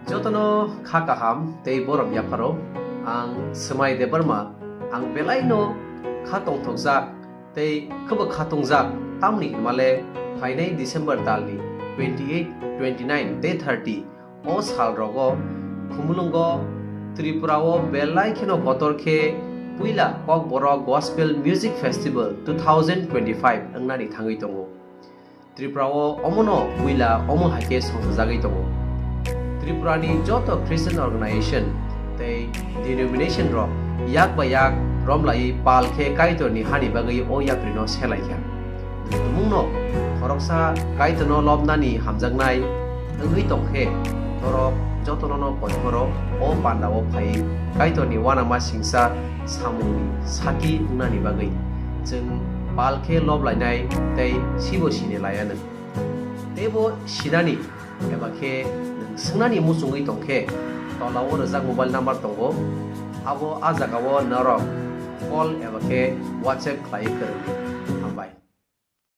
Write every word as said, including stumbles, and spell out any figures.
Jotono kha kaham tei borom yapharo. Ang Swmai Debbarma, ang belaino kha tongthokjak tei khebo kha tongjak, tamni hinmale phainai December talni twenty eight, twenty nine tei thirty o salrogo Khumulwngo Tripura o belai kheno kotor khe puila Kokborok Gospel Music Festival two thousand twenty five wngnani thangwi tongo. Tripura o omono puila omo hai khe songchajagwi tongo. Tripura ni joto Christian organization tei denomination rok yak bai yak romlai pal khe Kaitor ni hani bagwi o yapri no selai kha. Tumungno khoroksa Kaitorno lobnani hamjaknai wngwi tong khe, norok jotono no poithoro o pandao phai Kaitorni uanama singsa samungni sati wngnani bagwi chwng pal khe loblainai tei sibo sini laianw. Teibo sinani eba khe nwng swngnani muchungwi tong khe, tolao rwjak mobile number tongo, abo a jagao norok call eba khe WhatsApp khlaiwi kwrwngdi.